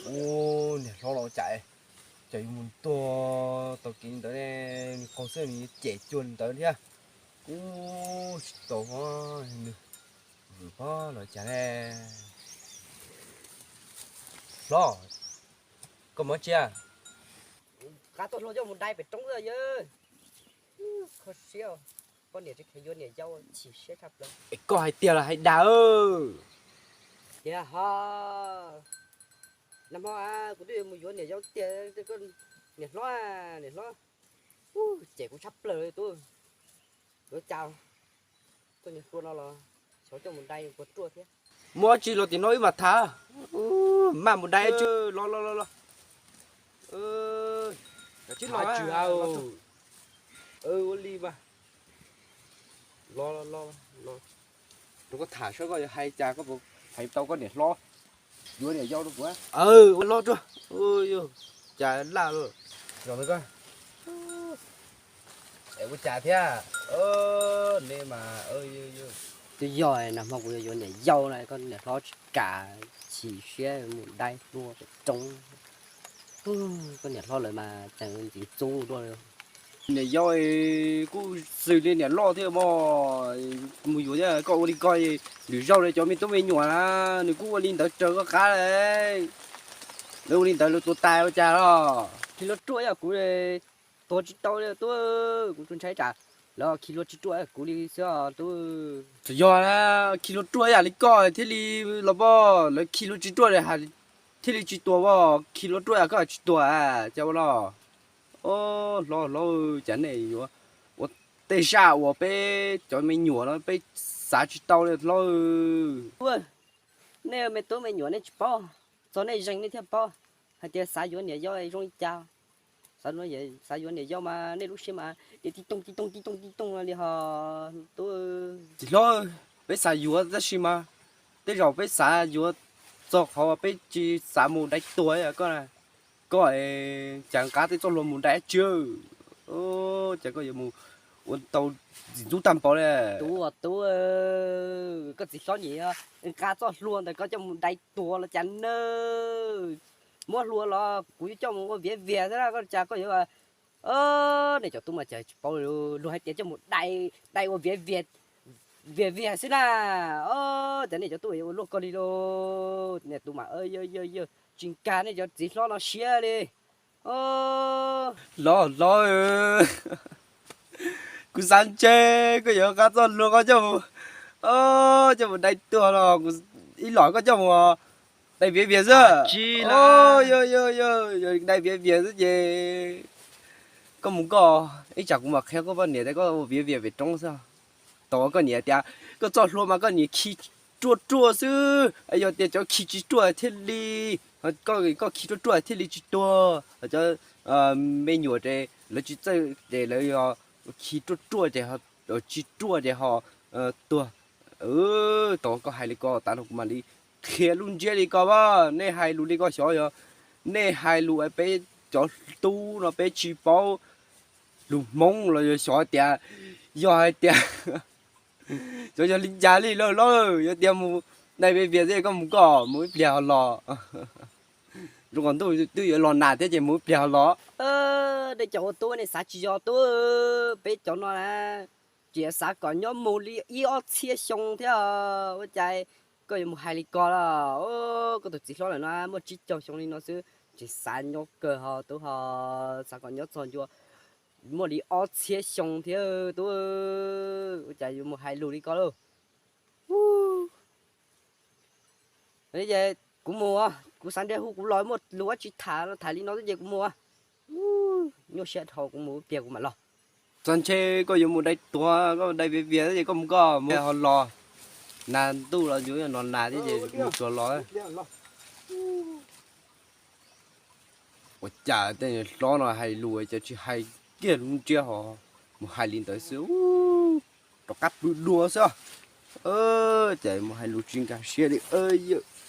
Ub, niam hlob los cas, cas yuav mus tuag tau kev li ntawd ne, nws qaug xwb nws yuav cem cuag li ntawd thiab. Ub, tsis tau, nws vwm pob los cas ne. Hlob, koj mus tsi? Qab tuaj hluas coj mus dai pem roob xwb yawg. Kho siab, poj niam tsis kheev yuav niam yau chim siab tshaj plaws. Es koj hais tiag los hais dag? Tiag ho, nag hmo kuv twb yuav mus yuav niam yau tiag, niam hlob, niam hlob, cem kuv tshaj plaws li tub. Yuav cas tuaj niag hluas no los xyov coj mus dai puas ruaj thiab. Muaj dab tsi los tim no wb mam tham. Maj mus dai tsi. Los los los los. Ua li mas, los los los, rau koj tham saib koj yuav hais cas, koj puas hais tau koj niam hlob yuav niam yau rau kuv. Ua los tsuag, cas laj los. Es ua cas thiab? Nej mas, twb yog nag hmo kuv yuav yuav niam yau na, koj niam hlob tsis kam, chim siab mus dai hluas pem roob. Koj niam hlob lawv mas tseem ntxiv txub dua. Niam yau kuj xws li niam loj thiab mas, mus yuav thiab koj ua li koj, lwm zaug li cov me tub me nyuam na, nws kuj ua li ntawd raws koj qab li. Lawv ua li ntawd lawv tuag tas ua cas los? Khi hlua ruaj yog kuv tuag tsis tau li tub, kuv tsuas ntshai tsam lawv khi hlua tsis ruaj kuv li xwb tub. Txawm yog khi hlua ruaj yam li koj thiaj li los poj, lawv khi hlua tsis ruaj thiaj li tsis tuag poj, khi hlua ruaj yam koj tsis tuag cas ua los. Hlob hlob, cas nej yuav ua tej zaj uas peb cov me nyuam no peb xav tsis tau li hlob. Nej me tub me nyuam nej tsis paub, txog nej zeeg nej thiaj paub hais tias xav yuav niam yau zoo li cas. Xav yuav niam yau mas nej lub siab mas tias tib tooj tib tooj tib tooj tib tooj li ho tub. Txiv hlob, peb xav yuav tab sis mas tej zaum peb xav yuav txog qhov peb tsis xav mus dai tuag koj. Koj cas nqa tej txoj hlua mus dai tsi, cas koj yuav mus ua tau ntxim ntxub tag npaum li. Tub, tub, koj txiv hlob nim nqa txoj hlua ntawd koj coj mus dai tuag los cas na. Muab hlua los kuv yuav coj mus ua viav vias xwb na, koj cas koj yuav. Nej cov tub mas cas tsis paub, luag hais tias coj mus dai, dai ua viav vias, viav vias xwb na. Cas nej cov tub ua luaj koj li lauj. Nej tub mas yawg yawg yawg, tsis nkag nej cov txiv hlob no siab li. Hlob hlob, kuv xav ntshe koj yuav nqa txoj hlua koj coj mus, coj mus dai tuag los kuv ib los koj coj mus dai viav vias xwb. Yog dai viav vias xwb ces koj mus koj, ib tsam kuv mam qhia koj poj niam tias koj ua viav vias pem roob xwb. Tau koj niam tias koj txoj hlua mas koj niam khi ruaj ruaj xwb, yog tias cov khi tsis ruaj thiaj li, koj khi ruaj ruaj thiaj li tsis tuag. Cov me nyuam ces lawv tsis txawj ces lawv yog khi ruaj ruaj ces tsis ruaj ces ho tuag. Tau koj hais li ko tas no kuv mam li qhia lub ntsiab li ko as. Nej hais lus li ko xyov yog nej hais lus peb cov tub no peb tsis paub lus Hmoob los yog xyov tias, yog hais tias xyov yog li cas li lauj hlob. Yog tias mus dai viav vias xwb koj mus koj, mus ib pliag ho los. Zoo nkaus ntuj twb yuav los nag thiab ces mus ib pliag ho los. Nej cov ua tub nej xav tsis yog tub, peb cov no na, tseem xav kom nyob mus li ib ob txhiab xyoo thiab. Ua cas koj yuav mus hais li ko los? Koj tus txiv hlob lawm no muaj tsib caug xyoo li no xwb tseem xav nyob kawg ho tub ho, xav kom nyob txog ncua muaj li ob txhiab xyoo thiab tub. Ua cas yuav mus hais lus li ko lauj? Kuv mus, kuv xav nrhiav hu kuv los muaj lus ua tsis tham, tham li no xwb ces kuv mus. Nyuaj siab dhau, kuv mus ib pliag kuv mam los. Txog ntshe koj yuav mus dai tuag, koj dai viav vias ces koj mus koj, mus ho los. Nag ntuj los yuav no nag thiab ces mus tsuag los. Ua cas tej hlob no hais lus cas tsis hais kiag lub ntsiab ho mus hais li ntawd xwb, rov qab pw dua xwb. Ces mus hais lus tsis nkag siab li.